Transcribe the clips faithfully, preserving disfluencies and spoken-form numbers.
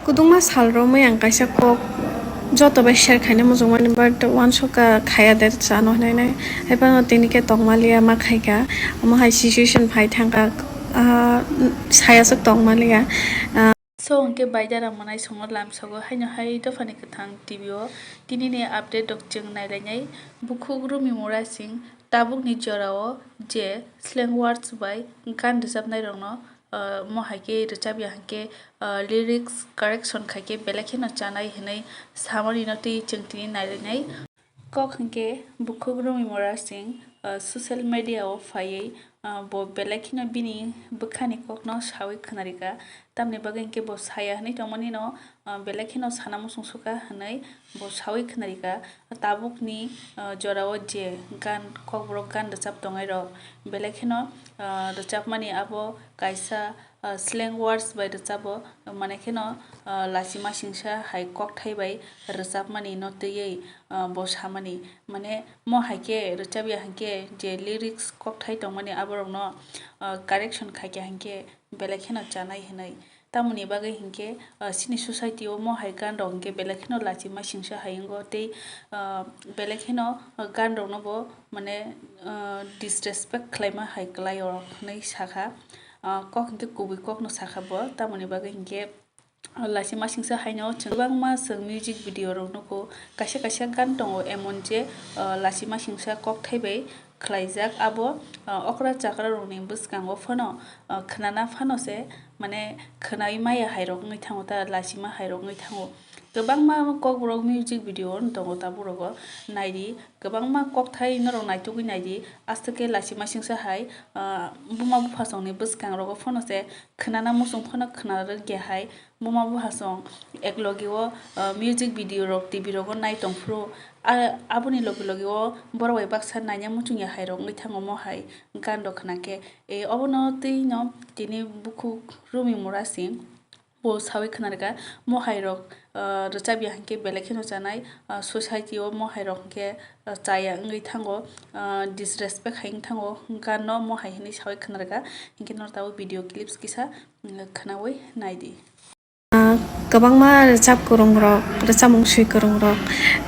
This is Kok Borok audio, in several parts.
Kwdwngma sal romwi ang kaisa kok joto bai share khaina muchungmani, but uansukha khaya de chano hinwi nai. Haiphano tini khe tongmaliya ma khaikha, omo hai situation phai thangkha, ah, sayaswk tongmaliya. So, hwnkhe baidara mwnai songno lamsogo, haino hai dophani kwthang T V o tinini update rok chwng nailainai. Bukhuk Rumi Murasing tabukni jorao je slang words bai gan rwchapnairokno, ah, mo hai khe rwchapya hwnkhe, ah, lyrics correction khaikhe belai kheno chanai hinwi samanino twi chwng tini nailainai. Kok hwnkhe Bukhuk Rumi Murasing, ah, social media o phaiwi, ah, bo belai kheno bini bwkhani kokno sawi khwnarikha. Tamni bagwi hwnkhe bo saya hinwi tongmani no, ah, belai kheno sana muchung sukha hinwi bo sawi khwnarikha. Tabukni, ah, jorao je gan, kokborok gan rwchap tongnai rok belai kheno, ah, rwchapmani abo kaisa, ah, slang words bai rwchabo, manai kheno, ah, lachima singsa hai kokthai bai rwchapmani no twiwi, ah, bo samani, mane mo hai khe rwchapya hwnkhe je lyrics kokthai tongmani aborokno, ah, correction khaikha hwnkhe belai kheno chanai hinwi. Tamoni bagwi hwnkhe, ah, chini society o mo hai gan rok hwnkhe belai kheno lachima singsa hai wngo tei, ah, belai kheno gan rokno bo mane, ah, disrespect khlaima hai kwlai o hinwi sakha. Ah, kok hwnkhe kubui kokno sakha bo, tamoni bagwi hwnkhe, ah, lachima singsa haino chwng kwbangma chwng music video rok nugo, kaisa kaisa gan tongo emon je, ah, lachima singsa kokthai bai khlaijak, abo, ah, okra chakra rokni bwskango phano, ah, khwnana phano se mane khwnai maya hai rok wngwi thango ta, lachima hai rok wngwi thango. Kwbangma kokborok music video no tongo tabuk rogo naidi, kwbangma kokthai norok naitugwi naidi, aswk khe lachima singsa hai, ah, buma buphasongni bwskangrogo phano se khwnana muchung phano khwna rwngya hai, buma buphasong ek logi o, ah, music video rok T V rogo nai tongphuru, ah, aboni logi logi o borok bai baksa naina muchungya hai rok wngwi thango mo hai gan rok khwna khe. E, obono twi no tini bukhuk Rumi Murasing bo sawi khwnarikha, mo hai rok, ah, rwchapya hwnkhe belai kheno chanai, ah, society o mo hai rok hwnkhe, ah, chaya wngwi thango, ah, disrespect hai wng thango, gan no mo hai hinwi sawi khwnarikha, hinkhe no tabuk video clips kisa, mm, khwnawi naidi. Ah, kwbangma rwchap kwrwng rok, rwchapmung swi kwrwng rok,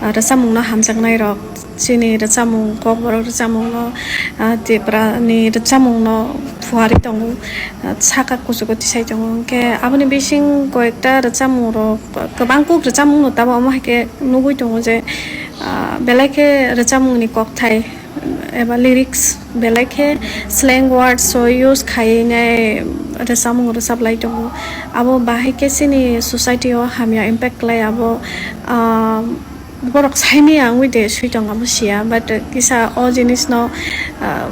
ah, rwchapmung no hamjaknai rok, chini rwchapmung, kokborok rwchapmung no, ah, Tripura ni rwchapmung no phuarwi tongo, ah, saka kuchugo tisai tongo. Hinkhe aboni bising koyekta rwchapmung rok, kwbang kuk rwchapmung no tabuk omo hai khe nugwi tongo je, ah, belai khe rwchapmung ni kokthai eba lyrics belai khe slang words o use khaiwi nai rwchapmung rwchap lai tongo. Abo bahai khe chini society o hamya impact khlai abo, ah, borok saimaya wngwi de swi tong abo siya, but kisa o jinis no, ah,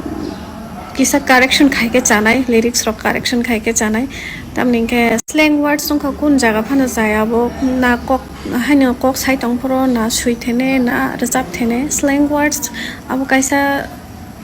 kisa correction khai khe chanai, lyrics rok correction khai khe chanai. Tamni hinkhe slang words wngkha kun jaga phano jaya bo na kok haino kok sai tong phuru na swi thene na rwchap thene. Slang words abo kaisa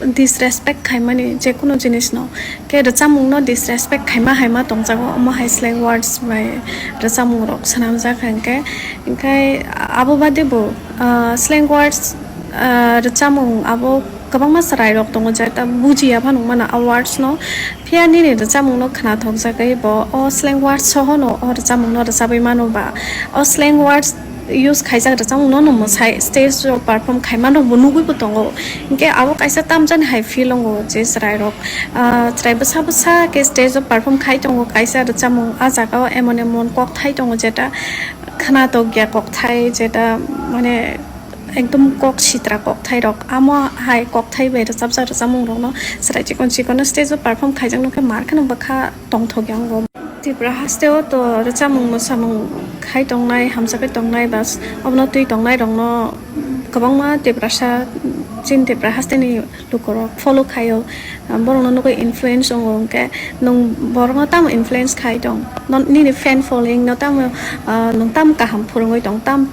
disrespect khaimani je kuno jinis no. Khe rwchapmung no disrespect khaima hai ma tongjago, omo hai slang words bai rwchapmung rok swnamjak hinkhe. Hinkhe abo bade bo, ah, slang words, ah, rwchapmung abo kwbangma chwrai rok tongo je ta bujiya phano mano a words no. Phiya nini rwchapmung no khwnathok jagwi bo o slang words soho no o rwchapmung no rwchapwi mano ba o slang words use khaijak rwchapmung no no mwsai stage o perform khaima rok bo nugwi bo tongo. Hinkhe abo kaisa tamjani hai feel wngo je chwrai rok, ah, chwrai bwsa bwsa khe stage o perform khai tongo kaisa rwchapmung, ah, jaga o emon emon kokthai tongo jeta khwnathok ya kokthai jeta mane ekdom kok sitra kokthai rok, amo hai kokthai bai rwchapjak rwchapmung rok no chwrai chikon chikon no stage o perform khaijak nokhe mar kheno bwkha tongthok ya wngo. Tripura haste o to rwchapmung mwsamung khai tongnai, hamjakhe tongnai, bas obono twi tongnai rok no kwbangma Tiprasa, chini Tripura haste ni lukurok follow khaio, borokno nugwi influence wngo, hinkhe nwng borokno tamo influence khai tong? Nini fan following no tamo, ah, nwng tamo kaham phwrwngwi tong, tam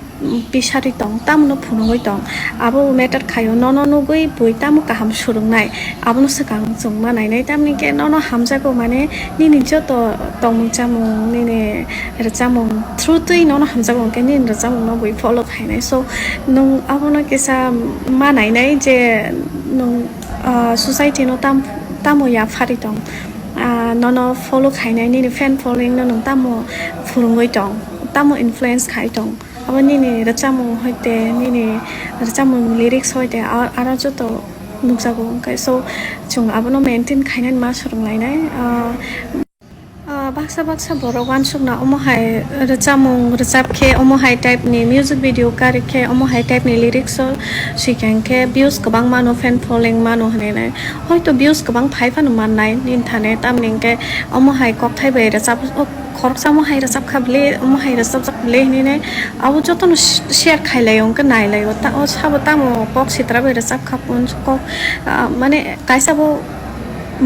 pisari tong, tamono phunugwi tong? Abo matter khaio, nono nugwi bui tamo kaham swrwngnai, abono swkang chwng ma nainai. Tamni khe nono hamjago, mane nini joto tongmung chamung, nini rwchapmung through twi nono hamjago, hinkhe nini rwchapmungno bui follow khainai. So, nwng abono kisa ma nainai je nwng, ah, society no tam, tamo yaphari tong, ah, nono follow khainai, nini fan following no nwng tamo phwrwngwi tong, tamo influence khai tong, abo nini rwchapmung hoite, nini rwchapmung lyrics hoite, a-, aro joto nukjago. Hwnkhe so chwng abono maintain khainani ma swrwnglainai. Ah, ah, baksa baksa borok uansukna omo hai rwchapmung rwchap khe, omo hai type ni music video karwi khe, omo hai type ni lyrics o swikang khe views kwbang mano, fan following mano hinwi nai. Hoito views kwbang phai phano mannai nini thani, tamni hwnkhe omo hai kokthai bai rwchap, o khoroksa omo hai rwchap kha bwle, omo hai rwchapjak bwle hinwi nai. Abo jotono sh-, share khailai o, hwnkhe nailai o. Ta-, o sabo tamo kok sitra bai rwchap kha, kok, ah, mane kaisa bo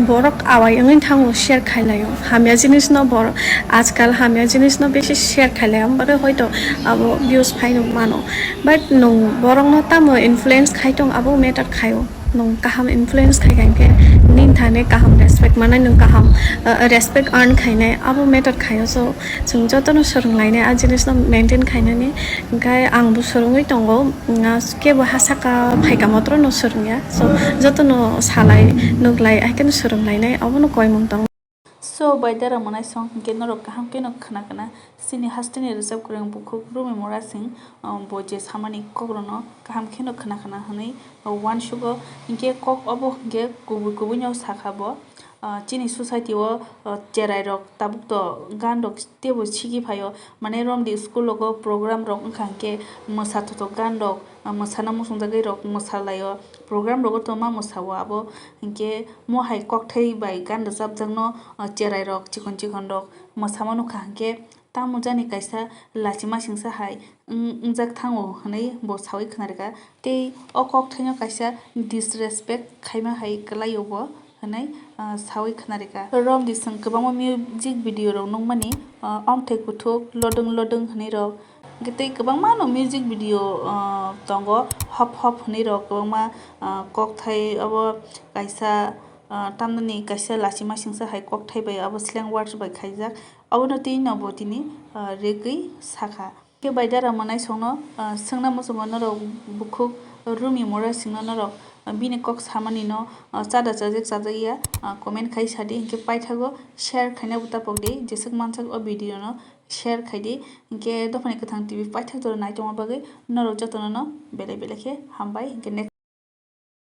borok awai wngwi thango, share khailai o. Hamya jinis no borok ajkal hamya jinis no bisi share khailai o, abo bagwi hoito abo views phaino mano. But nwng borok no tamo influence khai tong, abo matter khai o. Nwng kaham influence khai kha hinkhe nini thani kaham respect mannai, nwng kaham, uh, respect earn khainai, abo matter khai o. So, chwng jotono swrwnglainai a jinisno maintain khainani. Hinkhe ang bo swrwngwi tongo, mm, ah, kebo ha saka phaikha motrono swrwngya. So, jotono salai, nuklai, haikhe swrwnglainai, abono koimung tongo. So, bai dara mwnaisong hinkhe norok kaham kheno khna khna chini hasteni rwchapkwrwng bukhuk Rumi Mora Singh, ah, bo je samani kokrokno kaham kheno khna khna hwnwi, ah, uansugo. Hinkhe kok obo hinkhe kubui kubuino sakha bo, ah, chini society o, ah, cherai rok tabuk to gan rok teibo sigi phaio, mane romdi school rogo program rok wngkha hinkhe mwsa thothok gan rok, ah, mwsana muchungjagwi rok mwsalaio. Program rogo to ma mwsao abo, hinkhe mo hai kokthai bai gan rwchapjakno, ah, cherai rok chikon chikon rok mwsama nukha hinkhe tamo jani kaisa lachima singsa hai wng-, wngjak thango hwnwi bo sawi khna rwkha. Tei o kokthaino kaisa disrespect khaima hai kwlaio bo hwnwi, ah, sawi khna rwkha. Romdi song kwbangma music video rok nukmani, ah, omthai kuthuk, lodwng lodwng hwnwi rok. Hwnkhe tei kwbangma no music video, ah, tongo, hop hop hwnwi rok kwbangma, ah, kokthai obo kaisa, ah, tamnani kaisa lachima singsa hai kokthai bai abo slang words bai khaijak. Abono tei no bo tini, ah, regwi sakha. Khe bai dara mwnaisongno, ah, swngna muchungo norok bukhuk Rumi Mora Singh no norok, ah, bini kok samani no, ah, chada chajak chajak ya, ah, comment khai sadi, hinkhe paithago share khaina bo tapok di, jeswk mansak o video no share khai di, hinkhe dophani kwthang T V paithak jora naitongma bagwi norok jotono no belai belai khe hambai, hinkhe next